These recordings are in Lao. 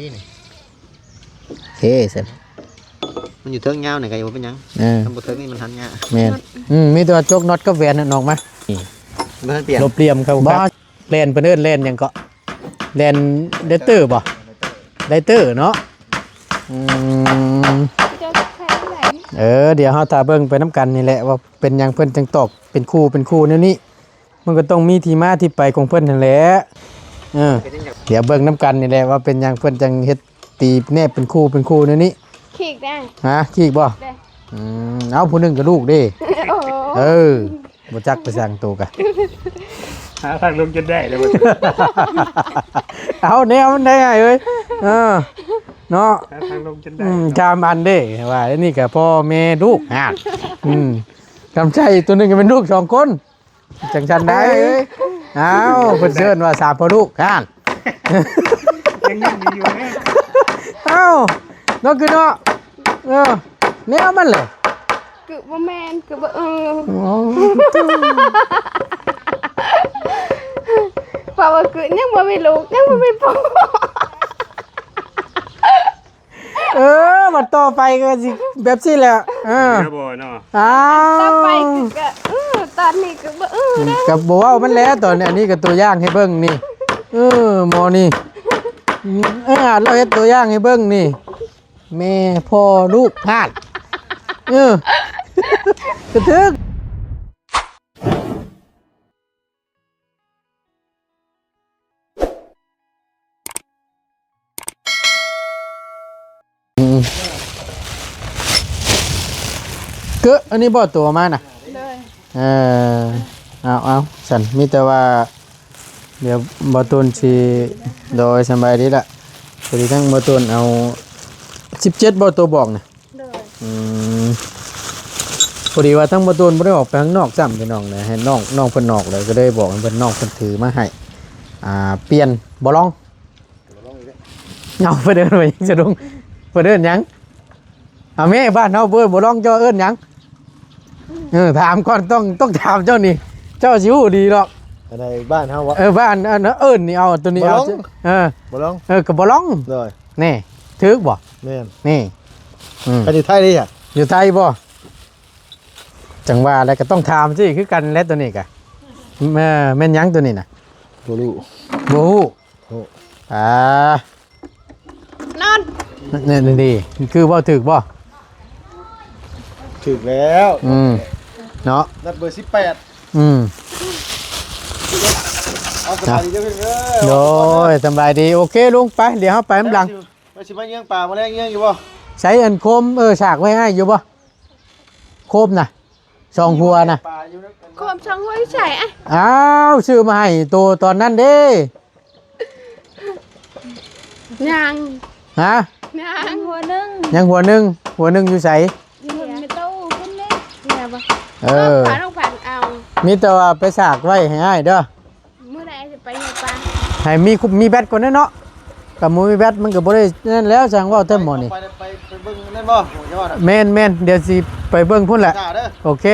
ນີ້ນີ້ ໂອເຄຊັ້ນ ມັນຢູ່ເທິງຍາວນີ້ກໍບໍ່ເປັນຫຍັງ ເອີ ຄັນບໍ່ເທິງນີ້ມັນຫັນຍາກ ແມ່ນ ອືມ ມີແຕ່ວ່າຈົກນັອດກັບແຫວນນັ້ນອອກມາ ນີ້ ບໍ່ທັນປ່ຽນ ລົບຫຼ່ຽມເຂົ້າ ບໍ່ ແລ່ນ ເພິ່ນເອີ້ນແລ່ນຫຍັງເກາະ ແລ່ນໄດເຕີບໍ່ ໄດເຕີເນາະ ອືມ ເຈົ້າຈັກໃສ່ອັນໃດ ເອີ ດຽວເຮົາຖ້າເບິ່ງໄປນຳກັນນີ້ແຫຼະ ວ່າເປັນຫຍັງເພິ່ນຈຶ່ງຕອກເປັນຄູ່ເປັນຄູ່ແນວນີ້ ມັນກໍຕ້ອງມີທີ່ມາທີ່ໄປຂອງເພິ່ນຫັ້ນແຫຼະ ເອີ ດຽວເບິ່ງນຳກັນນີ້ແຫຼະ ວ່າເປັນຫຍັງເພິ່ນຈັ່ງເຮັດຕີແນບເປັນຄູ່ເປັນຄູ່ແນວນີ້ ຄີກນະ ຮະ ຄີກບໍ່ ເດ້ ອືມ ເອົາ ຜູ້ໜຶ່ງກໍລູກເດ້ ໂອ້ ເອີ ບໍ່ຈັກໄປສັ່ງໂຕກະ ຫາທາງລົງຈົນໄດ້ເດ້ ເອົາ ແນວມັນໄດ້ອ້າຍເອີຍ ເອີ ເນາະ ຫາທາງລົງຈົນໄດ້ ອືມ ສາມອັນເດ້ ວ່າອັນນີ້ກໍພໍ່ແມ່ລູກ ຫາ ອືມ ກຳໄຈໂຕໜຶ່ງກໍເປັນລູກສອງຄົນ ຈັ່ງຊັ້ນໄດ້ ເອີຍ ອ້າວ ເພິ່ນເອີ້ນວ່າສາມພໍ່ລູກ ຫັ້ນ ຍັງຍິ້ມຢູ່ເດ້ ອ້າວ ເນາະ ຄືເນາະ ເອີ ແນວມັນແຫຼະ ຄືບໍ່ແມ່ນ ຄືບໍ່ ເອີ ໂອ້ ເພາະວ່າຄືຍັງບໍ່ມີລູກ ຍັງບໍ່ມີພໍ່ ເອີ ບັດຕໍ່ໄປກໍຊິແບບຊີ້ແຫຼະ ເອີ ແມ່ນບໍ່ເນາະ ອ້າວ ຕໍ່ໄປຄືກະ ເອີ ຕອນນີ້ຄືບໍ່ ເອີ ກໍບໍ່ເວົ້າມັນແຫຼະ ຕອນນີ້ ອັນນີ້ກໍຕົວຢ່າງໃຫ້ເບິ່ງນີ້ ເອີ ໝໍນີ້ ເອີ ລາວເຮັດຕົວຢ່າງໃຫ້ເບິ່ງນີ້ ແມ່ພໍ່ລູກ ພາດ ເອີ ກະຖືກ ອືມ ເກີ ອັນນີ້ບໍ່ຕົວມານະ ໂດຍ ເອີ ເອົາໆ ຊັ້ນ ມີແຕ່ວ່າ ດຽວບໍ່ຕູນຊິ ໂດຍ ສະບາຍດີລະ ພໍດີທັງບໍ່ຕູນເອົາ ສິບເຈັດບໍ່ ຕົວບອກນະ ໂດຍ ອືມ ພໍດີວ່າທັງບໍ່ຕູນບໍ່ໄດ້ອອກໄປຂ້າງນອກຊ້ຳ ພີ່ນ້ອງເອີຍ ໃຫ້ນ້ອງ ນ້ອງເພິ່ນນອກເລີຍ ກໍເລີຍບອກໃຫ້ເພິ່ນ ນ້ອງເພິ່ນຖືມາໃຫ້ ອ່າ ປ່ຽນບໍ່ລອງ ບໍ່ລອງອີກແລ້ວ ເອົາ ເພິ່ນເອີ້ນວ່າຫຍັງສະດຸ້ງ ເພິ່ນເອີ້ນຫຍັງ ເອົາແມ່ ບ້ານເຮົາເອີ້ນບໍ່ລອງ ເຈົ້າເອີ້ນຫຍັງ? ເອີ ຖາມກ່ອນ ຕ້ອງ ຕ້ອງຖາມເຈົ້ານີ້ ເຈົ້າຊິຮູ້ດີດອກ ອັນໃດບ້ານເຮົາວະ? ເອີ ບ້ານ ອັນເອີ້ນນີ້ ເອົາໂຕນີ້ ບໍ່ລອງ ເອົາ ເອີ ບໍ່ລອງ ເອີ ກໍບໍ່ລອງ ໂດຍ ນີ້ ຖືກບໍ່? ແມ່ນ ນີ້ ອືມ ຄັນຢູ່ໄທເດ້ຫະ? ຢູ່ໄທບໍ່? ຈັ່ງວ່າແຫຼະ ກໍຕ້ອງຖາມຊິຄືກັນແຫຼະ ໂຕນີ້ກະ ເອີ ແມ່ນຫຍັງໂຕນີ້ນະ? ບໍ່ຮູ້ ບໍ່ຮູ້ ໂອ້ ອ່າ ນອນ ນີ້ ນີ້ ນີ້ ຄືເວົ້າຖືກບໍ່? ຖືກແລ້ວ ອືມ ເນາະ ນັດເບີສິບແປດ ອືມ ເອົາ ສະບາຍດີເດີ ໂດຍ ສະບາຍດີ ໂອເຄ ລຸງ ໄປ ດຽວເຮົາໄປນຳຫຼັງ ວ່າຊິ ວ່າຊິມາເຍືອງປາ ມື້ແລງເຍືອງຢູ່ບໍ່? ໃຊ້ອັນໂຄມ ເອີ ສາກໄວ້ໃຫ້ຢູ່ບໍ່? ໂຄມນະ ສອງຫົວນະ ໂຄມສອງຫົວຢູ່ໃສ? ອ້າວ ຊື້ມາໃຫ້ໂຕຕອນນັ້ນເດ້ ຍັງ ຮະ? ຍັງ ຍັງຫົວໜຶ່ງ ຍັງຫົວໜຶ່ງ ຫົວໜຶ່ງຢູ່ໃສ? ຢູ່ເຮືອນແມ່ຕູ້ພຸ້ນເດ້ ເອີ ເອີ ຂອງຂວັນ ຂອງຂວັນເອົາ ມີແຕ່ວ່າໄປສາກໄວ້ໃຫ້ອ້າຍເດີ ມື້ໃດຊິໄປເຮືອນປາ ໃຫ້ມີຄຸ ມີແບັດກ່ອນເນາະ ຄັນບໍ່ມີແບັດມັນກໍບໍ່ໄດ້ນັ້ນແລ້ວ ຊ່າງເວົ້າແທ້ໝໍນີ້ ໄປ ໄປ ໄປເບິ່ງນັ້ນບໍ່? ໝໍຈະວ່ານະ ແມ່ນໆ ດຽວຊິໄປເບິ່ງພຸ້ນແຫຼະ ໂອເຄ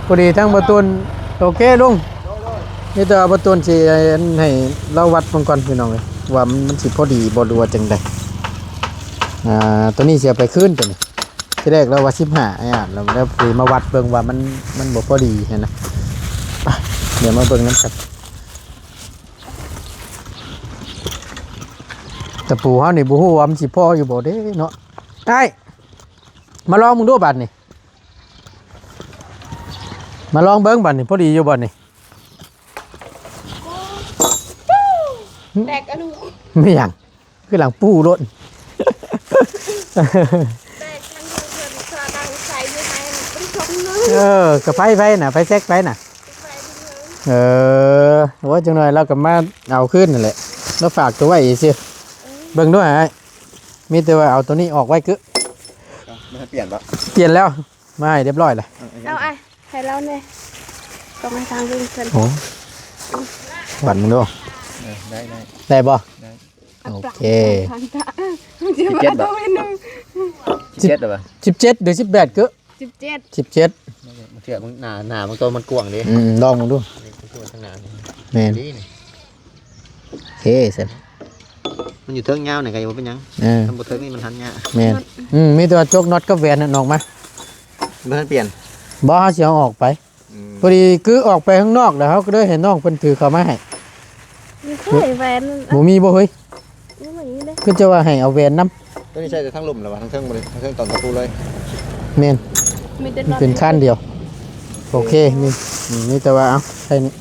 ພໍດີທັງບໍ່ຕູນ ໂອເຄລຸງ ໂດຍ ໂດຍ ມີແຕ່ວ່າບໍ່ຕູນຊິໃຫ້ລາວວັດເບິ່ງກ່ອນ ພີ່ນ້ອງເອີຍ ວ່າມັນ ມັນຊິພໍດີບໍ່ ຫຼືວ່າຈັ່ງໃດ ອ່າ ໂຕນີ້ຊິເອົາໄປຄືນ ໂຕນີ້ ທີແລກລາວວ່າສິບຫ້າ ອ້າຍອາດ ແລ້ວ ແລ້ວຊິມາວັດເບິ່ງວ່າມັນ ມັນບໍ່ພໍດີຫັ້ນນະ ໄປ ດຽວມາເບິ່ງນຳກັນ ຕະປູເຮົານີ້ບໍ່ຮູ້ວ່າມັນຊິພໍຢູ່ບໍ່ເດ້ເນາະ ອ້າຍ ມາລອງເບິ່ງດູບາດນີ້ ມາລອງເບິ່ງບາດນີ້ ພໍດີຢູ່ບໍ່ນີ້? ແຕກອະລູ ແມ່ນຫຍັງ? ຄືຫຼັງປູ້ໂລດ ແຕກທັງເທິງເທິງ ສາດັງໃສ່ຢູ່ໃຫ້ມັນເປັນຊົງເລີຍ ເອີ ກະໄຟ ໄຟນະ ໄຟແຊັກໄຟນະ ເອີ ໂອ້ຍ ຈັກໜ້ອຍລາວກໍມາເອົາຄືນນັ້ນແຫຼະ ລາວຝາກໂຕໄວ້ຊື່ ເບິ່ງດ້ວຍ ມີແຕ່ວ່າເອົາໂຕນີ້ອອກໄວ້ ຄື ເອົາ ມັນປ່ຽນບໍ່? ປ່ຽນແລ້ວ ມາໃຫ້ຮຽບຮ້ອຍລະ ເອົາ ເອົາ ອ້າຍ ໃຫ້ລາວແດ່ ຕ້ອງໃຫ້ທາງເບິ່ງເພິ່ນ ໂອ້ ວັດເບິ່ງດູ ເອີ ໄດ້ ໄດ້ ໄດ້ບໍ່? ໄດ້ ໂອເຄ ສິບເຈັດບໍ່? ສິບເຈັດ ສິບເຈັດ ຫຼື ສິບແປດ ຄື ສິບເຈັດ ສິບເຈັດ ບາງເທື່ອມັນໜ້າ ໜ້າບາງໂຕມັນກວ້າງເດ້ ອືມ ລອງເບິ່ງດູ ນີ້ຄືມັນທາງໜ້າ ແມ່ນ ດີນີ້ ໂອເຄຊັ້ນ ມັນຢູ່ເທິງຍາວນີ້ກໍບໍ່ເປັນຫຍັງ. ເອີ ຄັນບໍ່ເທິງນີ້ມັນຫັນຍາກ. ແມ່ນ. ອືມ ມີແຕ່ວ່າຈົກນັອດກັບແຫວນນັ້ນອອກມາ. ບໍ່ທັນປ່ຽນ. ບໍ່ ເຮົາຊິເອົາອອກໄປ. ອືມ ພໍດີກື້ອອກໄປຂ້າງນອກ ແລ້ວເຮົາກໍເລີຍໃຫ້ນ້ອງເພິ່ນຖືເຂົ້າມາໃຫ້. ມີແຫວນ ບໍ່ມີບໍ່ເຮີ້ຍ? ມີບໍ່ນີ້ເດ້. ຄືຈະວ່າໃຫ້ເອົາແຫວນນຳ. ຕົວນີ້ໃຊ້ແຕ່ທາງລຸ່ມແລ້ວວ່າ ທາງເທິງບໍ່ໄດ້ ທາງເທິງຕອນຕະປູເລີຍ. ແມ່ນ. ມີແຕ່ ມັນເປັນຄານດຽວ. ໂອເຄ ນີ້ ອືມ ມີແຕ່ວ່າ ເອົາ ໃສ່ນີ້.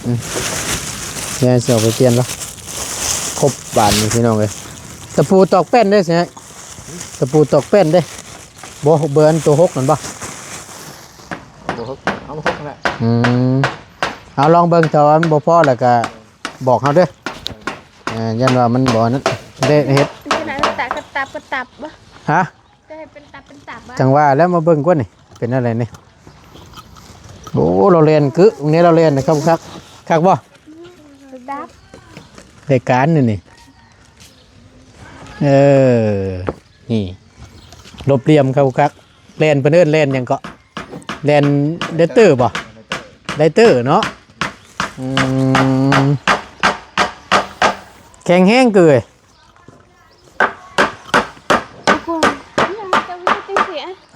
ອືມ ດຽວຊິເອົາໄປປ່ຽນລະ. ຄົບບາດນີ້ພີ່ນ້ອງເອີຍ. ຕະປູຕອກແປ້ນເດ້ ຊິໃຫ້ ຕະປູຕອກແປ້ນເດ້. ບໍ່ ເບີອັນໂຕຫົກນັ້ນບໍ່? ບໍ່ຫົກ ເອົາຫົກນັ້ນແຫຼະ. ອືມ ເອົາລອງເບິ່ງ ຖ້າວ່າມັນບໍ່ພໍແລ້ວກະບອກເຮົາເດີ. ເອີ ຢ້ານວ່າມັນບໍ່ນັ້ນເດ້ ເຮັດ ເຮັດໃຫ້ມັນຕະ ກະຕັບ ກະຕັບບໍ່? ຮະ? ຈະໃຫ້ເປັນຕັບ ເປັນຕັບບໍ່? ຈັ່ງວ່າແລ້ວ ມາເບິ່ງກ່ອນນີ້ ເປັນແນວໃດນີ້. ໂອ້ ລາວແລ່ນກຶ ນີ້ລາວແລ່ນຄັກ ຄັກ ຄັກບໍ່? ດັບ ໄດ້ການນີ້ ນີ້ ເອີ ນີ້ ຫຼົບຫຼ່ຽມເຂົ້າຄັກ. ແລ່ນ ເພິ່ນເອີ້ນແລ່ນຫຍັງເກາະ? ແລ່ນໄດເຕີບໍ່? ໄດເຕີເນາະ. ອືມ ແຂງແຮງເກີຍ.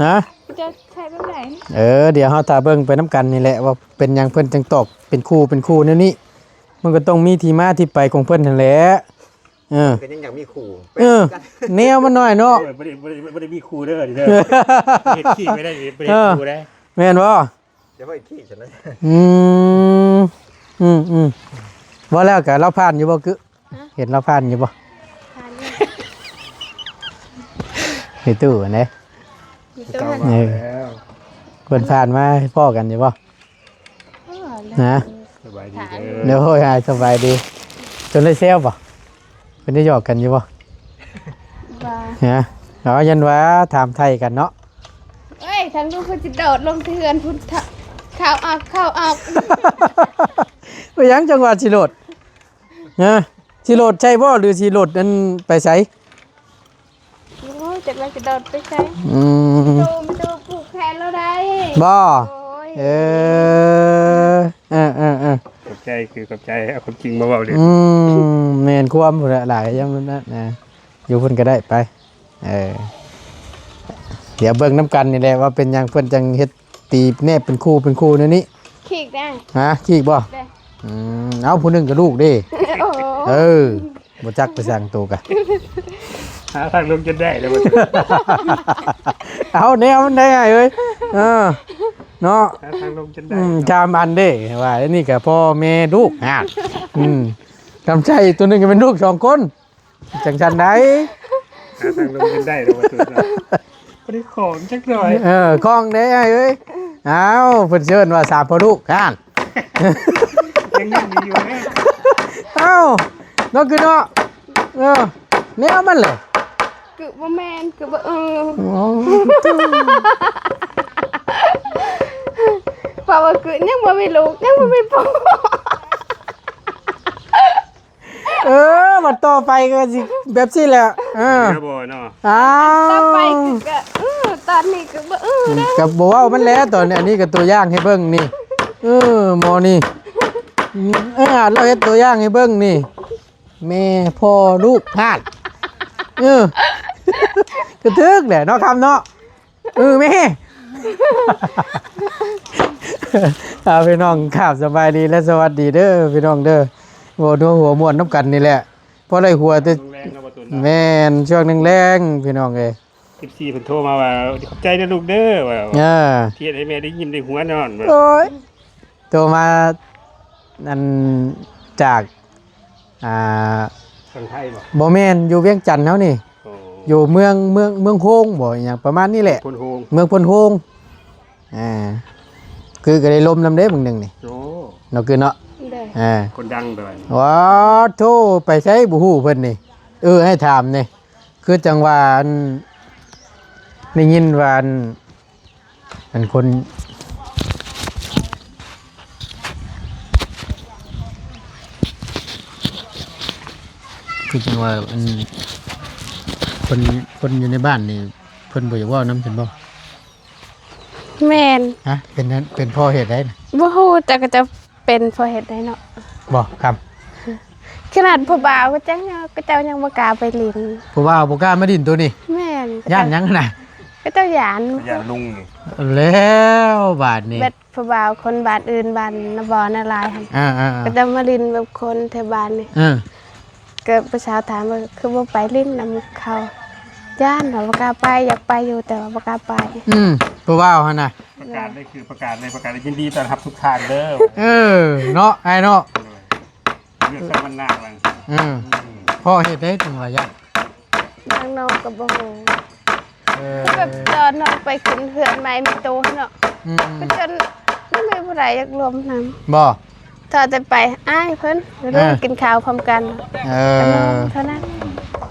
ຮະ? ຈະໃຊ້ແບບໃດ? ເອີ ດຽວເຮົາຖ້າເບິ່ງໄປນຳກັນນີ້ແຫຼະ ວ່າເປັນຫຍັງເພິ່ນຈຶ່ງຕອກເປັນຄູ່ ເປັນຄູ່ແນວນີ້. ມັນກໍຕ້ອງມີທີ່ມາທີ່ໄປຂອງເພິ່ນຫັ້ນແຫຼະ. ເອີ ກໍຍັງຢາກມີຄູ່. ເອີ ແນວມັນນ້ອຍເນາະ. ເອີ ບໍ່ໄດ້ ບໍ່ໄດ້ ບໍ່ໄດ້ມີຄູ່ເດີ ເດີ ເຮັດຂີ້ໄວ້ໄດ້ ບໍ່ໄດ້ເຮັດຄູ່ໄດ້. ເອີ ແມ່ນບໍ່? ຢ່າໄປຂີ້ຊັ້ນນະ. ອືມ ອືມ ອືມ ວ່າແລ້ວກະລາວຜ່ານຢູ່ບໍ່ກຶ? ຮະ? ເຫັນລາວຜ່ານຢູ່ບໍ່? ຜ່ານຢູ່ ໃນຕູ້ຫັ້ນເດ້. ຢູ່ຕູ້ຫັ້ນ ເອີ ເພິ່ນຜ່ານມາພໍ້ກັນຢູ່ບໍ່? ພໍ້ແລ້ວ ຮະ? ສະບາຍດີເດີ. ໂດຍ ສະບາຍດີ. ຈົນໄດ້ແຊວບໍ່? ເພິ່ນໄດ້ຫຍອກກັນຢູ່ບໍ່? ບໍ່. ຮະ? ເອົາ ຢ້ານວ່າຖາມໄຖ່ກັນເນາະ. ເອີຍ ທາງລູກເພິ່ນຊິໂດດລົງທີ່ເຮືອນພຸ້ນ ເຂົ້າອອກ ເຂົ້າອອກ. ເປັນຫຍັງຈັ່ງວ່າຊິໂດດ? ຮະ? ຊິໂດດໃສ່ບໍ່ ຫຼືຊິໂດດອັນໄປໃສ? ໂອ້ຍ ຈັກວ່າຊິໂດດໄປໃສ. ອືມ ໂຕ ໂຕ ປູກແຂນລາວໄດ້. ບໍ່? ໂອ້ຍ ເອີ ເອີ ເອີ ເອີ ຂອບໃຈ ຄືຂອບໃຈ ເອົາຄວາມຈິງມາເວົ້າເລີຍ. ອືມ ແມ່ນຄວາມພຸ້ນແຫຼະ ຫຼາຍຢ່າງນັ້ນນະ ຢູ່ພຸ້ນກໍໄດ້ໄປ. ເອີ ດຽວເບິ່ງນຳກັນນີ້ແຫຼະ ວ່າເປັນຫຍັງເພິ່ນຈັ່ງເຮັດຕີແນບເປັນຄູ່ເປັນຄູ່ແນວນີ້. ຄີກໄດ້. ຮະ? ຄີກບໍ່? ໄດ້. ອືມ ເອົາ ຜູ້ໜຶ່ງກໍລູກເດ້. ໂອ້ໂຫ ເອີ ບໍ່ຈັກໄປສັ່ງໂຕກະ ຫາທາງລົງຈົນໄດ້ແລ້ວ. ເອົາແນວມັນໄດ້ອ້າຍເອີຍ. ເອີ ເນາະ ຫາທາງລົງຈົນໄດ້. ອືມ ສາມອັນເດ້ ວ່າອັນນີ້ກໍພໍ່ແມ່ລູກ ຫາ ອືມ ກຳໄຈຕົວໜຶ່ງກໍເປັນລູກສອງຄົນ. ຈັ່ງຊັ້ນໃດ ຫາທາງລົງກັນໄດ້ແລ້ວວ່າ ບໍ່ໄດ້ຂອງຈັກໜ້ອຍ. ເອີ ຂອງເດ້ອ້າຍເອີຍ. ອ້າວ ເພິ່ນເຊີນວ່າສາມພໍ່ລູກຫັ້ນ ຍັງຍັງມີຢູ່ເດ້. ອ້າວ ເນາະ ຄືເນາະ. ເອີ ແນວມັນແຫຼະ ຄືບໍ່ແມ່ນ ຄືບໍ່ ເອີ ໂອ້ ເພາະວ່າຄືຍັງບໍ່ມີລູກ ຍັງບໍ່ມີຜົວ. ເອີ ບັດຕໍ່ໄປກໍຊິແບບຊີ້ແຫຼະ. ເອີ ແລ້ວບໍ່ເນາະ ອ້າວ ຕໍ່ໄປກໍ ເອີ ຕອນນີ້ກໍບໍ່ ເອີ ກໍບໍ່ເວົ້າມັນແຫຼະ. ຕອນນີ້ ອັນນີ້ກໍຕົວຢ່າງໃຫ້ເບິ່ງນີ້. ເອີ ໝໍນີ້ ເອີ ລາວເຮັດຕົວຢ່າງໃຫ້ເບິ່ງນີ້ ແມ່ພໍ່ລູກ ຫາດ. ເອີ ກໍຖືກແຫຼະເນາະ ຄຳເນາະ. ເອີ ແມ່ ອ່າ ພີ່ນ້ອງ ຄາບສະບາຍດີ ແລະ ສະຫວັດດີເດີ ພີ່ນ້ອງເດີ. ເວົ້າຫົວມ່ວນນຳກັນນີ້ແຫຼະ ພໍໄດ້ຫົວແຕ່ ແມ່ນ ຊ່ວງແລງໆ ພີ່ນ້ອງເອີຍ. ເອັຟຊີ ເພິ່ນໂທມາວ່າ ຂອບໃຈເດີລູກເດີ ວ່າ ເອີ ທີ່ເຮັດໃຫ້ແມ່ໄດ້ຍິ້ມໄດ້ຫົວນອນ. ໂອ້ຍ ໂທມາ ອັນ ຈາກ ອ່າ ຝັ່ງໄທບໍ່? ບໍ່ແມ່ນ ຢູ່ວຽງຈັນເຮົານີ້. ໂອ້ ຢູ່ເມືອງ ເມືອງ ເມືອງໂຮງບໍ່ ອີຫຍັງປະມານນີ້ແຫຼະ. ໂພນໂຮງ ເມືອງໂພນໂຮງ. ອ່າ ຄືກໍໄດ້ລົມນຳເດ້ມື້ໜຶ່ງນີ້. ໂອ້ ເນາະ ຄືເນາະ. ເອີ ຄົນດັງໄປ. ວ້າໂທ້ ໄປໃສບໍ່ຮູ້ເພິ່ນນີ້. ເອີ ໃຫ້ຖາມແດ່ ຄືຈັ່ງວ່າ ອັນ ໄດ້ຍິນວ່າ ອັນ ອັນຄົນ ຄືຈັ່ງວ່າ ອັນ ຄົນ ຄົນຢູ່ໃນບ້ານນີ້ ເພິ່ນບໍ່ຢາກເວົ້ານຳຊັ້ນບໍ່? ແມ່ນ. ຮະ? ເປັນ ເປັນເພາະເຫດໃດນະ? ບໍ່ຮູ້ ຈັກເຂົາເຈົ້າເປັນເພາະເຫດໃດເນາະ. ບໍ່ ຄຳ ແຂ ຂະໜາດຜູ້ບ່າວກໍຈັ່ງ ເຂົາເຈົ້າຍັງບໍ່ກ້າໄປຫຼິ້ນ. ຜູ້ບ່າວບໍ່ກ້າມາຫຼິ້ນໂຕນີ້? ແມ່ນ. ຢ້ານຫຍັງນະ? ເຂົາເຈົ້າຢ້ານ. ຢ້ານລຸງນີ້. ແລ້ວບາດນີ້ ແບບຜູ້ບ່າວຄົນບ້ານອື່ນ ບ້ານນາບໍ່ນາລາຍຫັ້ນ ອ່າໆໆ ກໍຈະມາຫຼິ້ນແບບຄົນແຖວບ້ານນີ້ ເອີ ກໍຜູ້ສາວຖາມວ່າ ຄືບໍ່ໄປຫຼິ້ນນຳເຂົາ? ຢ້ານ ວ່າບໍ່ກ້າໄປ, ຢາກໄປຢູ່ ແຕ່ວ່າບໍ່ກ້າໄປ. ອືມ ຜູ້ບ່າວຫັ້ນນະ ປະກາດເລີຍ ຄືປະກາດເລີຍ ປະກາດເລີຍ ຍິນດີຕ້ອນຮັບທຸກທ່ານເດີ. ເອີ ເນາະ ອ້າຍເນາະ. ເລືອກໃສ່ມັນໜ້າມັນ ອືມ ພໍເຮັດໄດ້ຈັ່ງວ່າຢ້ານ ນາງນ້ອງກໍບໍ່ຮູ້. ເອີ ຄືແບບຕອນນ້ອງໄປຂຶ້ນເຮືອນໃໝ່ມີໂຕເນາະ ອືມ ຄືຈົນບໍ່ມີຜູ້ໃດຢາກລົມນຳ ບໍ່ ຖ້າແຕ່ໄປອ້າຍເພິ່ນ ເອີ ກິນເຂົ້າພ້ອມກັນ ເອີ ເທົ່ານັ້ນ.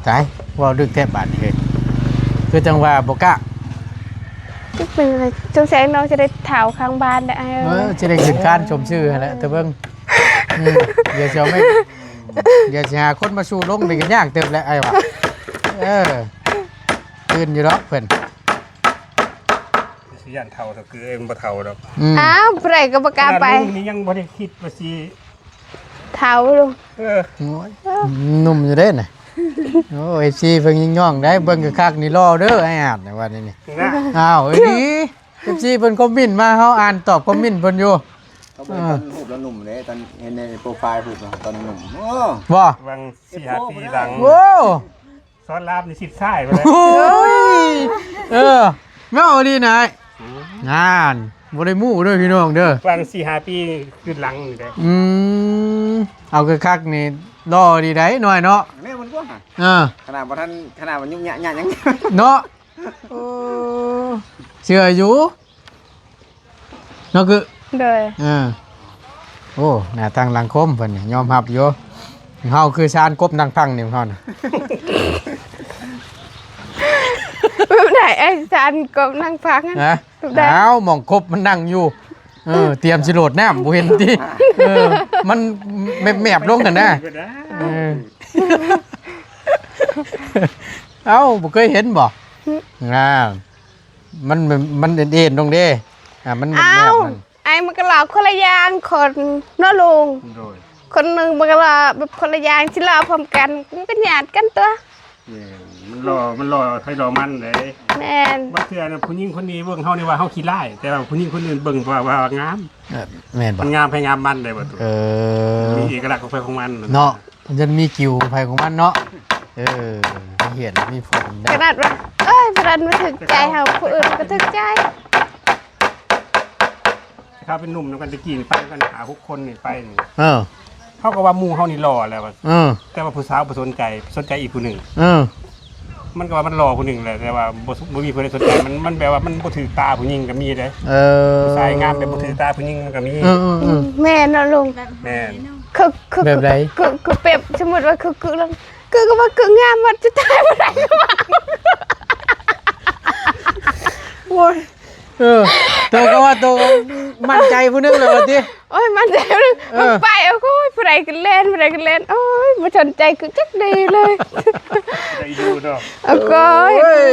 ຕາຍ ເວົ້າດຶກແທ້ບາດນີ້ເຮີ້ຍ ຄືຈັ່ງວ່າບໍ່ກ້າ ຄືເປັນຈັ່ງໃດ ສົງໄສນ້ອງຈະໄດ້ເຖົ້າຂ້າງບ້ານແລ້ວອ້າຍເອີຍ. ເອີ ຊິໄດ້ຂຶ້ນຄານສົມຊື່ຫັ້ນແຫຼະ ແຕ່ເບິ່ງ ອືມ ດຽວຊິເອົາໄມ້ ດຽວຊິຫາຄົນມາສູ່ລົງນີ້ກໍຍາກເຕີບແຫຼະອ້າຍວ່າ. ເອີ ຕື່ນຢູ່ດອກເພິ່ນ ຊິຢ້ານເຖົ້າ ເຖົ້າຄືເອງບໍ່ເຖົ້າດອກ. ອືມ ອ້າວ ຜູ້ໃດກໍບໍ່ກ້າໄປ ຂະໜາດລຸງນີ້ຍັງບໍ່ໄດ້ຄິດວ່າຊິເຖົ້າ. ເອີ ໂອ້ຍ ເອີ ໜຸ່ມຢູ່ເດ້ນະ. ໂອ້ ເອັຟຊີເພິ່ນຍິງຍ້ອງໄດ້ ເບິ່ງຄັກໆນີ້ຫຼໍ່ເດີ ອ້າຍອາດ ວ່ານີ້. ອ້າວ ອີ່ຫຼີ ເອັຟຊີເພິ່ນຄອມເມັນມາ ເຮົາອ່ານຕອບຄອມເມັນເພິ່ນຢູ່. ເຂົາເບິ່ງຕອນຮູບລາວໜຸ່ມເດ້ ຕອນເຫັນໃນໂປຣໄຟລ໌ຮູບລາວຕອນໜຸ່ມ. ໂອ້ ບໍ່ ຫວ່າງສີ່ຫ້າປີຫຼັງ ໂອ້ ສອນລາມນີ້ຊິດຊ້າຍໄປແລ້ວ. ໂອ້ຍ ເອີ ແມ່ນອີ່ຫຼີນາຍ ອືມ ງານ ບໍ່ໄດ້ໝູ່ເດີພີ່ນ້ອງເດີ ຫວ່າງສີ່ຫ້າປີຄືນຫຼັງນີ້ເດ້. ອືມ ເອົາຄັກໆນີ້ຫຼໍ່ດີໃດ໋ນ້ອຍເນາະ. ແມ່ນບໍ່ຫະ ເອີ ຂະໜາດບໍ່ທັນ ຂະໜາດວ່າຍຸກຍະຍະຫຍັງເນາະ. ໂອ້ ເຊື່ອຢູ່ເນາະ ຄື ໂດຍ ເອີ ໂອ້ ໜ້າຕັ້ງຫຼັງຄົມເພິ່ນນີ້ຍອມຮັບຢູ່. ເຮົາຄືຊານກົບນັ່ງພັງນີ້ເຮົານະ ແບບໃດ ໄອ້ຊານກົບນັ່ງພັງຫັ້ນນະ? ແບບໃດ? ອ້າວ ໝ່ອງກົບມັນນັ່ງຢູ່ ເອີ ຕຽມຊິໂດດນ້ຳ ບໍ່ເຫັນຕິ? ເອີ ມັນແມບໆລົງຫັ້ນນະ ເອີ. ເອົ້າ ບໍ່ເຄີຍເຫັນບໍ່? ອືມ ອ່າ ມັນ ມັນເອັນໆລົງເດ້ ອ່າ ມັນແມບໆ. ອ້າວ ມັນ ອ້າຍມັນກໍລາວຄົນລະຢ່າງຄົນເນາະລຸງ. ໂດຍ ຄົນໜຶ່ງມັນກໍລາວແບບຄົນລະຢ່າງ ຊິລາວພ້ອມກັນ ມັນກໍຍາດກັນຕົວະ. ແມ່ນ ມັນຫຼໍ່ ມັນຫຼໍ່ໃຜຫຼໍ່ມັນເດ້. ແມ່ນ ບາງເທື່ອນະ ຜູ້ຍິງຄົນນີ້ເບິ່ງເຮົານີ້ວ່າເຮົາຂີ້ຮ້າຍ ແຕ່ວ່າຜູ້ຍິງຄົນອື່ນເບິ່ງວ່າ ວ່າງາມ. ເອີ ແມ່ນບໍ່? ມັນງາມໃຜງາມມັນເດ້ ບໍ່ຕຸ. ເອີ ມີເອກະລັກຂອງໃຜຂອງມັນເນາະ. ມັນຈະມີກິວຂອງໃຜຂອງມັນເນາະ. ເອີ ມີເຫດມີຜົນເດ້ ຂະໜາດວ່າ ເອີຍ ຂະໜາດມັນຖືກໃຈເຮົາ ຜູ້ອື່ນມັນກໍຖືກໃຈ. ເຂົາເປັນໜຸ່ມນຳກັນແຕ່ກີ້ນີ້ ໄປນຳກັນຫ້າຫົກຄົນນີ້ ໄປນີ້ ເອີ ເຮົາກໍວ່າໝູ່ເຮົານີ້ຫຼໍ່ແລ້ວວ່າ ເອີ ແຕ່ວ່າຜູ້ສາວບໍ່ສົນໃຈ ສົນໃຈອີກຜູ້ໜຶ່ງ ເອີ ມັນກໍວ່າມັນຫຼໍ່ຜູ້ໜຶ່ງແຫຼະ ແຕ່ວ່າບໍ່ ບໍ່ມີຜູ້ໃດສົນໃຈ ມັນ ມັນແບບວ່າມັນບໍ່ຖືກຕາຜູ້ຍິງກໍມີເດ້. ເອີ ຜູ້ຊາຍງາມແຕ່ບໍ່ຖືກຕາຜູ້ຍິງມັນກໍມີ. ເອີໆໆ ອືມ ແມ່ນເນາະລຸງ. ແມ່ນ ຄື ຄື ແບບໃດ? ຄື ຄື ຄືແບບ ສົມມຸດວ່າຄື ຄືລະ ຄືກໍວ່າຄືງາມ ວ່າຈະຕາຍບໍ່ໄດ້ກໍວ່າ ໂອ້ຍ. ເອີ ໂຕກໍວ່າໂຕໝັ້ນໃຈຜູ້ໜຶ່ງແລ້ວວ່າຕິ? ໂອ້ຍ ໝັ້ນໃຈຜູ້ໜຶ່ງ ເອີ ມັນໄປ ໂອ້ຍ ຜູ້ໃດກໍແລ່ນ ຜູ້ໃດກໍແລ່ນ ໂອ້ຍ ບໍ່ສົນໃຈຄືຈັກດີເລີຍ ໄດ້ຢູ່ເນາະ. ໂອ້ຍ ໂອ້ຍ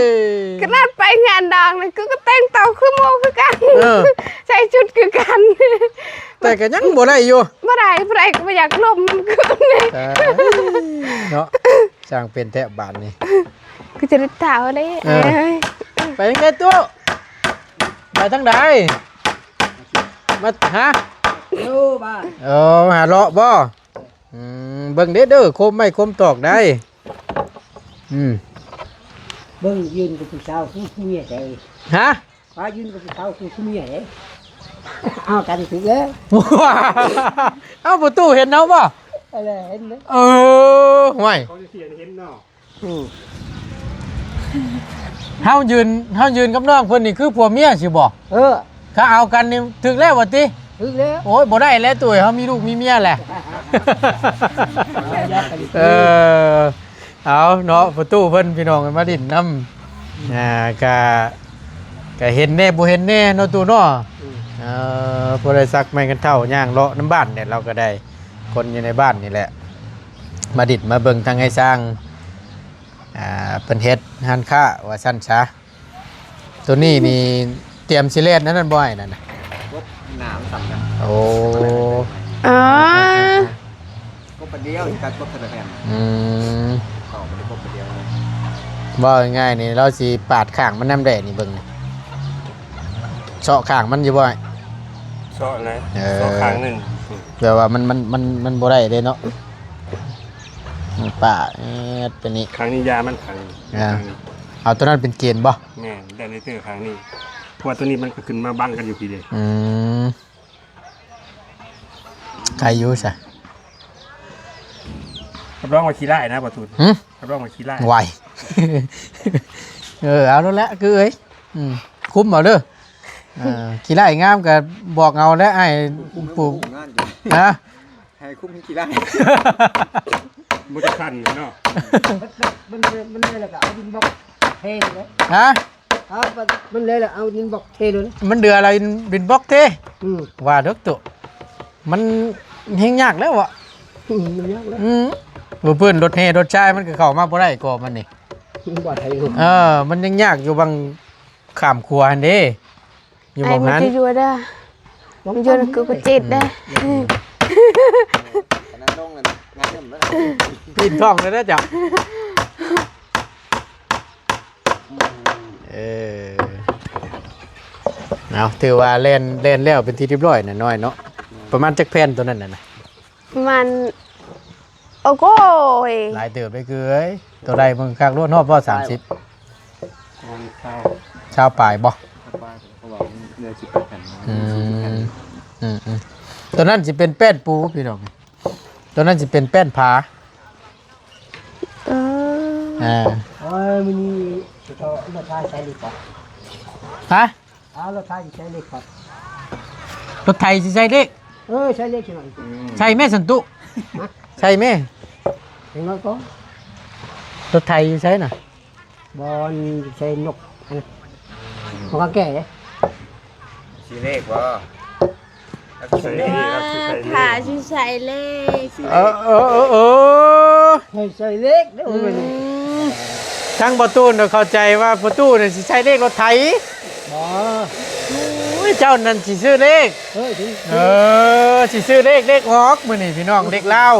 ຂະໜາດໄປງານດອງນີ້ ຄືກໍແຕ່ງຕົວຄືໝູ່ຄືກັນ ເອີ ໃສ່ຊຸດຄືກັນ ແຕ່ກໍຍັງບໍ່ໄດ້ຢູ່ ບໍ່ໄດ້ ຜູ້ໃດກໍບໍ່ຢາກລົມຄືນີ້ ເນາະ. ຊ່າງເປັນແທ້ບາດນີ້ ຄືຈະໄດ້ເຖົ້າເດ້. ເອີ ເອີຍ ໄປທາງໃດຕູ້? ໄປທາງໃດ? ມາຫາ ຢູ່ບ້ານ. ເອີ ມາຫາເລາະບໍ່? ອືມ ເບິ່ງເດ້ ເດີ ໂຄມໄມ້ໂຄມຕອກໄດ໋. ອືມ ເບິ່ງຢືນກັບຜູ້ສາວຄືເມຍໃດ? ຮະ? ວ່າຢືນກັບຜູ້ສາວຄືເມຍເດ້ ເອົາກັນຖືກແລ້ວ. ເອົ້າ ປະຕູເຫັນເຮົາບໍ່? ເອີ ເຫັນເດ້. ເອີ ຫ້ວຍ ເຂົາຊິເຫັນເນາະ. ອືມ ເຮົາຢືນ ເຮົາຢືນກັບນ້ອງເພິ່ນນີ້ຄືຜົວເມຍຊິບໍ່? ເອີ ຖ້າເອົາກັນນີ້ຖືກແລ້ວວ່າຕິ? ຖືກແລ້ວ. ໂອ້ຍ ບໍ່ໄດ້ແລ້ວຕຸ້ຍ ເຮົາມີລູກມີເມຍແຫຼະ. ເອີ ເອົາເນາະ ປະຕູເພິ່ນ ພີ່ນ້ອງ ມາຫຼິ້ນນຳ ອ່າ ກະ ກະເຫັນແດ່ບໍ່ເຫັນແດ່ເນາະ ຕູ້ເນາະ. ອືມ ເອີ ພໍໄດ້ສັກໄມ້ກັນເຖົ້າ ຍ່າງເລາະນຳບ້ານແຫຼະ ລາວກໍໄດ້ ຄົນຢູ່ໃນບ້ານນີ້ແຫຼະ ມາດິດມາເບິ່ງທາງໄອ້ຊ້າງ ອ່າ ເພິ່ນເຮັດຮ້ານຄ້າວ່າຊັ້ນຊະ. ໂຕນີ້ນີ້ຕຽມຊິແລ່ນອັນນັ້ນບໍ່ ອ້າຍນັ້ນນະ? ກົບໜາມສ່ຳນະ. ໂອ້ ອໍ ກົບ ຄົນດຽວ ຈັດຄົບເທື່ອລະແຜ່ນ. ອືມ ເຂົ້າໄປໄດ້ຄົບຄົນດຽວເລີຍ. ເວົ້າງ່າຍໆນີ້ ລາວຊິປາດຂ້າງມັນນຳແດ່ນີ້ ເບິ່ງນີ້ ເຊາະຂ້າງມັນຢູ່ບໍ່? ເຊາະແຫຼະ. ເອີ ເຊາະຂ້າງໜຶ່ງ ແຕ່ວ່າມັນ ມັນ ມັນ ມັນບໍ່ໄດ້ເດ້ເນາະ. ປາດ ເອີ ຕົວນີ້ ຂ້າງນີ້ຢາມັນ ຂ້າງນີ້. ອ່າ ເອົາຕົວນັ້ນເປັນເກນບໍ່? ແມ່ນ ໄດ້ເລີຍ ເຕີຂ້າງນີ້ ເພາະວ່າຕົວນີ້ມັນກໍຂຶ້ນມາບັງກັນຢູ່ພີ້ເດ້. ອືມ ໃຄຢູ່ຊະ. ຮັບຮອງວ່າຂີ້ຮ້າຍນະ ບໍ່ຕູນ. ຫຶ? ຮັບຮອງວ່າຂີ້ຮ້າຍ. ໄວ ເອີ ເອົາໂລດແຫຼະ ຄືເອີຍ. ອືມ ຄຸມເອົາເດີ. ເອີ ຂີ້ຮ້າຍງາມກໍບອກເອົາແຫຼະ ອ້າຍປູ. ຮະ? ໃຫ້ຄຸມຂີ້ຮ້າຍ ບໍ່ໄດ້ຄັນເນາະ. ມັນ ມັນ ມັນເລີຍແລ້ວກໍເອົາດິນບລັອກເທເລີຍ. ຮະ? ເອົາ ມັນເລີຍແລ້ວ ເອົາດິນບລັອກເທເລີຍ. ມັນເດືອລະ ດິນ ດິນບລັອກເທ. ອືມ ວ່າເດີໂຕ ມັນແຮ່ງຍາກແລ້ວອະ. ອືມ ມັນຍາກແລ້ວ. ອືມ ບໍ່ເພິ່ນລົດແຮ່ລົດຊາຍມັນກໍເຂົ້າມາບໍ່ໄດ້ກໍມັນນີ້ ມັນບໍ່ໄດ້. ເອີ ມັນຍັງຍາກຢູ່ ບັງຂ້າມຂົວຫັ້ນເດ້. ຢູ່ໝ່ອງຫັ້ນ ອ້າຍບໍ່ຈະຢູ່ເດີ ຢູ່ນຳກູກໍເຈັບເດ້. ອືມ ອັນນັ້ນລົງນັ້ນງາມນຳ ປີນທ້ອງເລີຍເດີເຈົ້າ. ເອີ ເອົາ ຖືວ່າແລ່ນ ແລ່ນແລ້ວເປັນທີ່ຮຽບຮ້ອຍນະນ້ອຍເນາະ. ປະມານຈັກແຜ່ນໂຕນັ້ນນະ? ປະມານ ໂອ້ໂຫຍ ຫຼາຍເຕີບເດ້ເກີຍ. ໂຕໃດເບິ່ງຄັກໂລດ ຮອບບໍ່ ສາມສິບ ປະມານຊາວ ຊາວປາຍບໍ່? ຊາວປາຍ ເພາະວ່າມັນເຫຼືອສິບແປດແຜ່ນ. ອືມ ອືມໆ ໂຕນັ້ນຊິເປັນແປ້ນປູພີ່ນ້ອງ ໂຕນັ້ນຊິເປັນແປ້ນຜາ. ເອີ ເອີ ໂອ້ຍ ມື້ນີ້ຊິເອົາລົດໄຖໃສ່ເຫຼັກບໍ່? ຮະ? ເອົາລົດໄຖຊິໃສ່ເຫຼັກບໍ່? ລົດໄຖຊິໃສ່ເຫຼັກ? ເອີ ໃສ່ເຫຼັກຊິໜ້ອຍ. ອືມ ໃສ່ແມ່ສັນຕຸ. ຮະ? ໃສ່ແມ່ ເດັກນ້ອຍກໍ ລົດໄຖຢູ່ໃສນະ? ບໍ່ ໃສ່ນົກ ອັນນັ້ນ ນົກກາງແກເດ້. ຊິເຫຼັກບໍ່? ໃສ່ເຫຼັກ ຖ້າຊິໃສ່ເຫຼັກ. ເອີ ເອີ ເອີ ເອີ ໃຫ້ໃສ່ເຫຼັກເດ້. ອືມ ທາງບໍ່ຕູ້ນເຂົ້າໃຈວ່າບໍ່ຕູ້ນີ້ຊິໃສ່ເຫຼັກລົດໄຖ. ບໍ່ ໂອ້ຍ ເຈົ້ານັ້ນຊິຊື້ເຫຼັກ. ເອີ ຊິ ເອີ ຊິຊື້ເຫຼັກ ເຫຼັກອອກມື້ນີ້ພີ່ນ້ອງ ເຫຼັກລາວ.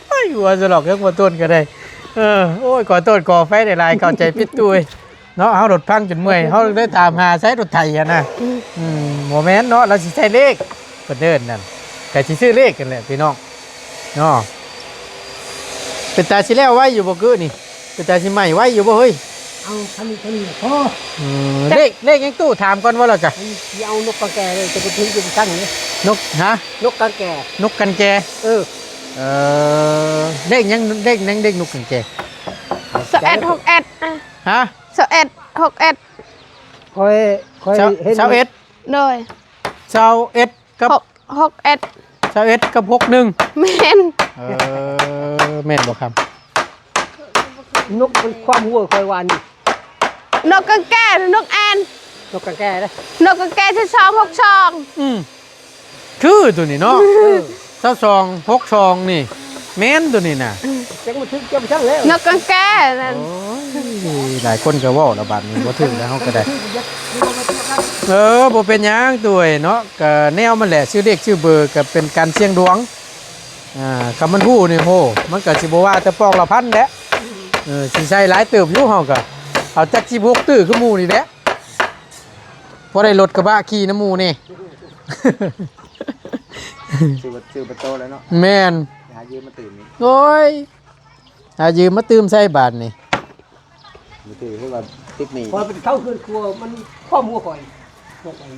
ໂອ້ຍ ຫົວສະຫຼອກເລື່ອງບໍ່ຕົ້ນກໍໄດ້. ເອີ ໂອ້ຍ ຂໍໂທດຂໍອະໄພຫຼາຍໆ ເຂົ້າໃຈຜິດຕູ້ເອີຍເນາະ. ເຮົາລົດພັງຈົນເມື່ອຍ ເຮົາເລີຍຖາມຫາໃຊ້ລົດໄຖຫັ້ນນະ. ອືມ ອືມ ບໍ່ແມ່ນເນາະ ລາວຊິໃຊ້ເລກ ເພິ່ນເອີ້ນນັ້ນ ກໍຊິຊື້ເລກຫັ້ນແຫຼະພີ່ນ້ອງເນາະ. ເປັນຕາຊິແລ້ວໄວຢູ່ບໍ່ກື້ນີ້? ເປັນຕາຊິໄໝ້ໄວຢູ່ບໍ່ເຮີ້ຍ? ເອົາຄັນນີ້ ຄັນນີ້ພໍ. ເອີ ເລກ ເລກຫຍັງຕູ້? ຖາມກ່ອນວ່າລະກະ ອັນນີ້ຊິເອົານົກກາງແກເລີຍ ຈະບໍ່ຖືກຢູ່ຊັ້ນເດ້. ນົກ ຮະ? ນົກກາງແກ. ນົກກາງແກ. ເອີ ເອີ ເລກຫຍັງ? ເລກຫຍັງ? ເລກນົກກາງແກ. ຊາວເອັດ ຫົກເອັດ. ອະ ຮະ? ຊາວເອັດ ຫົກເອັດ. ຂ້ອຍ ຂ້ອຍ ຊາວ ເຫັນ ຊາວເອັດ. ໂດຍ ຊາວເອັດ ກັບ ຫົກ ຫົກເອັດ. ຊາວເອັດ ກັບ ຫົກໜຶ່ງ. ແມ່ນ. ເອີ ແມ່ນບໍ່ຄຳ? ນົກມັນຄວາມຫົວຂ້ອຍວ່ານີ້ ນົກກາງແກ ນົກແອ່ນ. ນົກກາງແກເດ້ ນົກກາງແກ ຊາວສອງ ຫົກສອງ. ອືມ ຄືໂຕນີ້ເນາະ. ເອີ ຊາວສອງ ຫົກສອງນີ້ ແມ່ນໂຕນີ້ນະ. ອືມ ຈັກມັນຖືກຈັກຊັ້ນແລ້ວ ນົກກາງແກນັ້ນ. ໂອ້ຍ ຫຼາຍຄົນກໍເວົ້າລະບາດນີ້ ບໍ່ຖືກແລ້ວເຮົາກໍໄດ້. ເອີ ບໍ່ເປັນຫຍັງຕຸ້ຍເນາະ ກໍແນວມັນແຫຼະ ຊື່ເລກຊື່ເບີກໍເປັນການສ່ຽງດວງ. ອ່າ ຄັນມັນຮູ້ນີ້ ໂຫ ມັນກໍຊິບໍ່ວ່າແຕ່ປອກລະພັນແຫຼະ. ເອີ ຊິໃສ່ຫຼາຍເຕີບຢູ່ ເຮົາກໍເອົາຈັກສິບຫົກຕື້ຄືໝູ່ນີ້ແຫຼະ ພໍໄດ້ລົດກະບະຂີ່ນຳໝູ່ນີ້. ຊື້ ຊື້ປະໂຕແລ້ວເນາະ. ແມ່ນ ຫາຢືມມາຕື່ມນີ້. ໂອ້ຍ ຫາຢືມມາຕື່ມໃສ່ບາດນີ້. ມືຖືເຮັດວ່າຕິດໜີ້ ຂ້ອຍໄປເຂົ້າເຮືອນຄົວ ມັນຄວາມຫົວຂ້ອຍ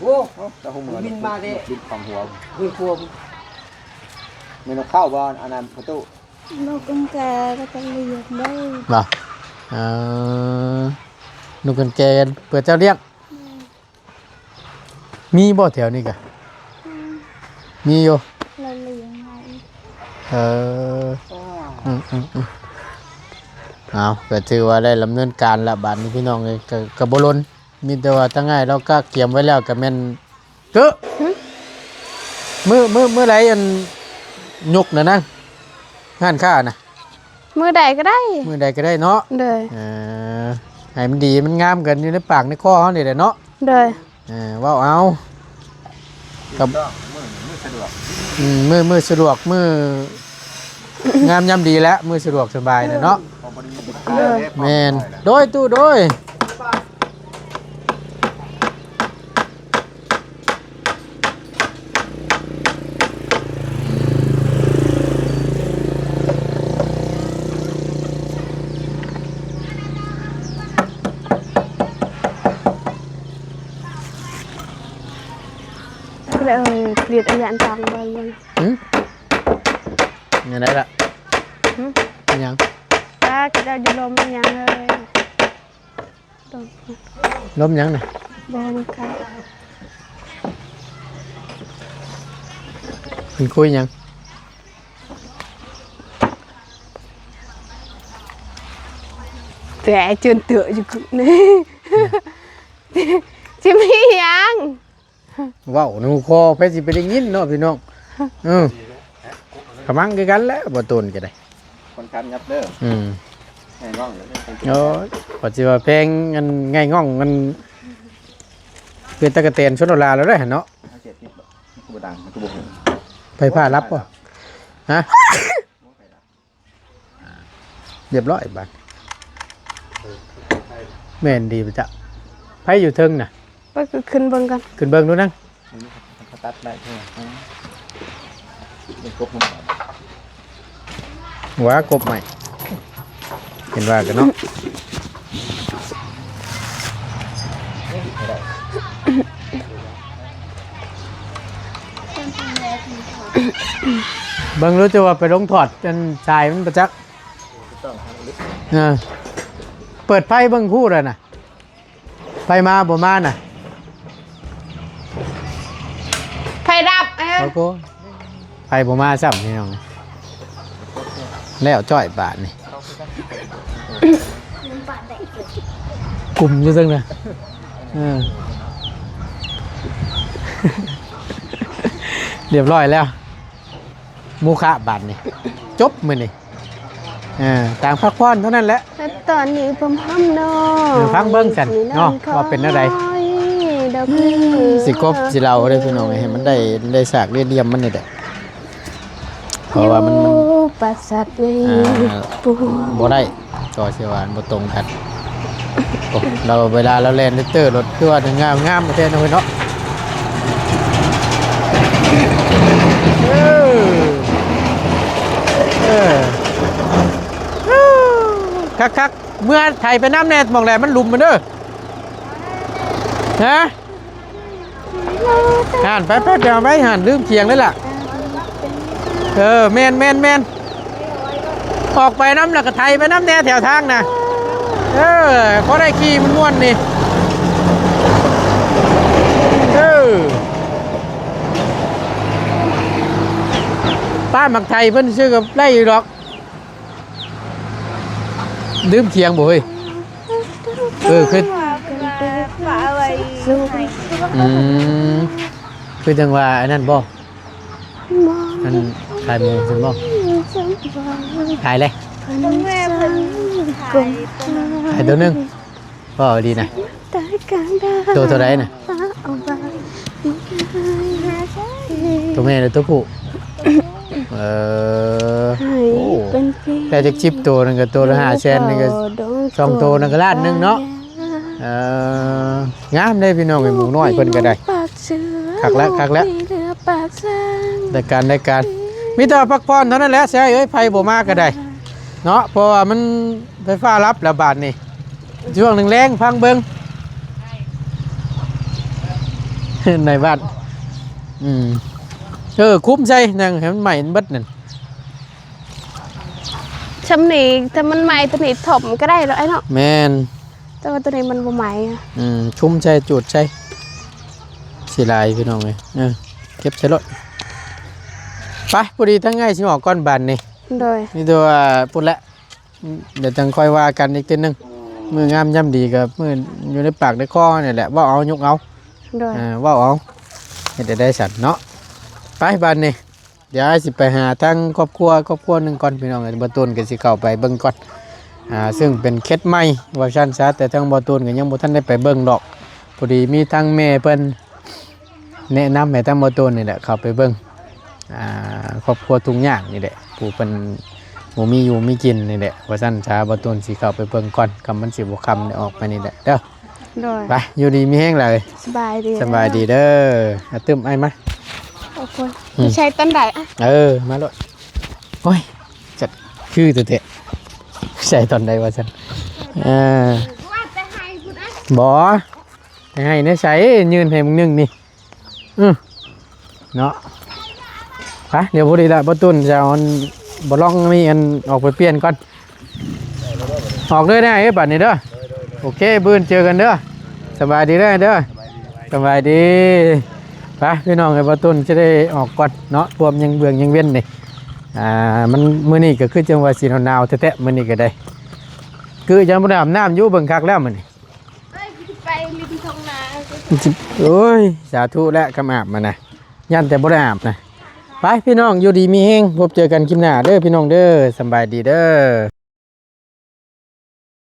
ໂອ້ໂຫ ຕະຫຸ່ມ ບິນມາເດ້ ບິນຄວາມຫົວ ເຮືອນຄົວ. ແມ່ນນົກເຂົ້າບໍ່ ອັນນັ້ນປະຕູ? ນົກກາງແກກໍຕ້ອງລ້ຽງເດ້. ບໍ່ ເອີ ນົກກາງແກເພື່ອເຈົ້າລ້ຽງ. ແມ່ນ. ມີບໍ່ແຖວນີ້ກະ? ອືມ ມີຢູ່ ລະລ້ຽງໄວ້. ເອີ ອືມໆໆ ເອົາ ກໍຖືວ່າໄດ້ດຳເນີນການລະບາດນີ້ພີ່ນ້ອງເອີຍ. ກໍ ກໍບໍ່ລົ້ນ ມີແຕ່ວ່າທາງອ້າຍລາວກະກຽມໄວ້ແລ້ວ ກໍແມ່ນ ເກີ ຫຶ? ມື້ ມື້ ມື້ໃດອັນຍົກນະນາງ ຮ້ານຄ້ານະ? ມື້ໃດກໍໄດ້ ມື້ໃດກໍໄດ້ເນາະ. ໂດຍ ເອີ ໃຫ້ມັນດີມັນງາມກັນຢູ່ໃນປາກໃນຄໍເຮົານີ້ແຫຼະເນາະ. ໂດຍ ເອີ ເວົ້າເອົາ ກັບມື້ນີ້ມື້ ສະດວກ ອືມ ມື້ ມື້ສະດວກ ມື້ງາມຍາມດີແຫຼະ ມື້ສະດວກສະບາຍນະເນາະ. ເອີ ແມ່ນ ໂດຍ ຕູ້ ໂດຍ. ແລ້ວເອີຍ ຜລິດອາຍານຕາງເບິ່ງ ຫຶ ແນວໃດລະ? ຫຶ ອີຫຍັງ? ຕາກະເຈົ້າຢູ່ລົມອີຫຍັງເອີຍ? ລົມ ລົມຫຍັງນະ? ບໍ່ນຳກັນ ເພິ່ນຄຸຍຫຍັງ? ແຕ່ຈົນເຕີຢູ່ນີ້ ຊິມີຫຍັງ? ເວົ້າໃນຫູຄໍ ໃຜຊິໄປໄດ້ຍິນເນາະພີ່ນ້ອງ. ເອີ ກະມັງຄືກັນແຫຼະ ບໍ່ໂຕນກະໄດ້ ຄ່ອນຂ້າງຫຍັບເດີ. ອືມ ໄງງ່ອງເດີ. ໂອ້ຍ ວ່າຊິວ່າແພງ ອັນໄງງ່ອງ ມັນເປັນຕະກະແຕນຊົນໂນລາແລ້ວເດ້ເນາະ. ເຮົາເສຍບຕິດບໍ່? ມັນຄືບໍ່ດັງ ມັນຄືບໍ່ຫູ. ໄຟຟ້າດັບບໍ່? ຮະ? ຮຽບຮ້ອຍບາດ. ແມ່ນດີປະຈັກ ໃຜຢູ່ເທິງນະ? ໄປຂຶ້ນເບິ່ງກ່ອນ ຂຶ້ນເບິ່ງດູນາງ. ມັນຕັດໄດ້ເດີ ໄດ້ກົບມັນ ວ່າກົບໃໝ່ ເຫັນວ່າກັນເນາະ. ເບິ່ງດູ ຈະວ່າໄປລົງຖອດອັນສາຍມັນປະຈັກ. ເອີ ເປີດໄຟເບິ່ງຄູ່ແລ້ວນະ ໄຟມາບໍ່ມານະ? ໄຟດັບ ເອີ ໂອ້ໂຫ ໄຟບໍ່ມາຊ້ຳພີ່ນ້ອງ. ແລ້ວຈ້ອຍບາດນີ້ ກຸມຢູ່ເທິງນະ. ເອີ ຮຽບຮ້ອຍແລ້ວ ໂມຄະບາດນີ້ ຈົບມື້ນີ້. ເອີ ຕ່າງພັກຜ່ອນເທົ່ານັ້ນແຫຼະ. ແລະຕອນນີ້ພວມຫ້ຳນອນ ເອີ ຟັງເບິ່ງຊັ້ນເນາະ ວ່າເປັນແນວໃດ ດອກນີ້ ຊິກົບຊິເລົ່າເດີພີ່ນ້ອງເອີຍ ໃຫ້ມັນໄດ້ ໄດ້ສາກໄດ້ຫຼ່ຽມມັນນີ້ແຫຼະ. ເພາະວ່າມັນ ຢູ່ປາສາດໃຫຍ່ ອ່າ ບໍ່ໄດ້ ກໍຊິວ່າບໍ່ຕົງກັນ. ໂອ້ ລາວເວລາລາວແລ່ນແທັກເຕີລົດ ຄືວ່າງາມ ງາມແທ້ເນາະເພິ່ນເນາະ. ເອີ ເອີ ຄັກໆ ເມືອໄຖໄປນຳແດ່ ໝ່ອງໃດມັນຫຼຸມມັນເດີ. ຮະ? ຫັ້ນ ໄປໆ ໄປເອົາໄວ້ຫັ້ນ ລືມຂຽງເລີຍລະ. ເອີ ແມ່ນໆໆ ອອກໄປນຳ ແລ້ວກໍໄຖໄປນຳແດ່ແຖວທາງນະ. ເອີ ພໍໄດ້ຂີ່ມ່ວນໆ ນີ້. ເອີ ປ້າໝາກໄຖເພິ່ນຊື້ກໍໄດ້ຢູ່ດອກ. ລືມຂຽງບໍ່ເຮີ້ຍ? ເອີ ຄື ອືມ ຄືຈັ່ງວ່າອັນນັ້ນບໍ່? ອັນຂາຍໝູຊັ້ນບໍ່? ຂາຍເລີຍ ຂາຍໂຕໜຶ່ງ. ເວົ້າດີນະ ໂຕເທົ່າໃດນະ? ໂຕແມ່ຫຼືໂຕຜູ້? ເອີ ໂອ້ ໄດ້ຈັກສິບໂຕ ນັ້ນກໍໂຕລະຫ້າແສນ ນີ້ກໍສອງໂຕນັ້ນກໍລ້ານໜຶ່ງເນາະ. ເອີ ງາມເດ້ພີ່ນ້ອງເອີຍ ໝູນ້ອຍເພິ່ນກໍໄດ້ ຄັກແລ້ວ ຄັກແລ້ວ. ໄດ້ການ ໄດ້ການ ມີແຕ່ວ່າພັກຜ່ອນເທົ່ານັ້ນແຫຼະ ແຊເອີຍ. ໃຜບໍ່ມາກໍໄດ້ເນາະ ເພາະວ່າມັນໄຟຟ້າດັບແລ້ວບາດນີ້. ຊ່ວງແລງໆ ຟັງເບິ່ງ ໃນບ້ານ ອືມ ເອີ ຄຸມໃສ່ ຍັງໃຫ້ມັນໄໝ້ເບິດນັ້ນ. ຊ່ຳນີ້ ຖ້າມັນໄໝ້ຕົວນີ້ຖົມກໍໄດ້ແລ້ວອ້າຍເນາະ. ແມ່ນ ແຕ່ວ່າຕົວນີ້ມັນບໍ່ໄໝ້. ອືມ ຊຸມໃສ່ ຈູດໃສ່ ຊິຫຼາຍພີ່ນ້ອງເອີຍ. ເອີ ເກັບໃສ່ໂລດ. ໄປ ພໍດີທາງອ້າຍຊິອອກກ່ອນບາດນີ້. ໂດຍ ມີແຕ່ວ່າພຸ້ນແຫຼະ ດຽວຈັ່ງຄ່ອຍວ່າກັນອີກເທື່ອໜຶ່ງ. ມື້ງາມຍາມດີກໍມື້ຢູ່ໃນປາກໃນຄໍນີ້ແຫຼະ ເວົ້າເອົາ ຍົກເອົາ. ໂດຍ ເອີ ເວົ້າເອົາ ເຮັດໄດ້ຊັ້ນເນາະ. ໄປບາດນີ້ ດຽວອ້າຍຊິໄປຫາທາງຄອບຄົວ ຄອບຄົວໜຶ່ງກ່ອນພີ່ນ້ອງເອີຍ. ບໍ່ຕູນກໍຊິເຂົ້າໄປເບິ່ງກ່ອນ ອ່າ ເຊິ່ງເປັນເຂດໃໝ່ວ່າຊັ້ນຊະ ແຕ່ທາງບໍ່ຕູນກໍຍັງບໍ່ທັນໄດ້ໄປເບິ່ງດອກ. ພໍດີມີທາງແມ່ເພິ່ນ ແນະນຳໃຫ້ທາງບໍ່ຕູນນີ້ແຫຼະເຂົ້າໄປເບິ່ງ ອ່າ ຄອບຄົວທຸກຍາກນີ້ແຫຼະ ຜູ້ເພິ່ນບໍ່ມີຢູ່ມີກິນນີ້ແຫຼະ ວ່າຊັ້ນຊະ. ບ່າວຕຸນຊິເຂົ້າໄປເບິ່ງກ່ອນ ຄ່ຳມັນຊິບໍ່ຄ່ຳ ໄດ້ອອກໄປນີ້ແຫຼະເດີ. ໂດຍ ໄປ ຢູ່ດີມີແຮງຫຼາຍ. ສະບາຍດີ ສະບາຍດີເດີ. ອາ ຕຶ້ມ ອ້າຍມາ. ໂອ້ຍ ອືມ ໃຊ້ຕອນໃດອະ? ເອີ ມາໂລດ. ໂອ້ຍ ຈັດຄືແທ້ໆ ໃຊ້ຕອນໃດວ່າຊັ້ນ. ເອີ ບໍ່ ໄປໃຫ້ໃນໃສ ຍື່ນໃຫ້ມື້ໜຶ່ງນີ້. ອືມ ເນາະ ໄປ ດຽວພໍດີລະ ບ່າວຕຸນຈະເອົາອັນ ບໍ່ລອງມີອັນ ອອກໄປປ່ຽນກ່ອນ. ອອກເລີຍນະ ເອີຍ ບາດນີ້ເດີ. ໂອເຄ ມື້ອື່ນເຈີກັນເດີ. ສະບາຍດີເດີ ເດີ. ສະບາຍດີ. ໄປ ພີ່ນ້ອງເອີຍ ບ່າວຕຸນຈະໄດ້ອອກກ່ອນເນາະ ພວມຍັງເບືອງຍັງເວັນນີ້. ອ່າ ມັນ ມື້ນີ້ກໍຄືຈັ່ງວ່າຊິໜາວໆແທ້ໆ ມື້ນີ້ກໍໄດ້. ຄືຍັງບໍ່ໄດ້ອາບນ້ຳຢູ່ ເບິ່ງຄັກແລ້ວມື້ນີ້. ເອີຍ ຊິໄປຫຼິ້ນທົ່ງນາ. ໂອ້ຍ ສາທຸແຫຼະ ຄຳອາບມານະ ຢ້ານແຕ່ບໍ່ໄດ້ອາບນະ. ໄປ ພີ່ນ້ອງ ຢູ່ດີມີແຮງ ພົບເຈີກັນຄລິບໜ້າເດີ ພີ່ນ້ອງເດີ. ສະບາຍດີເດີ.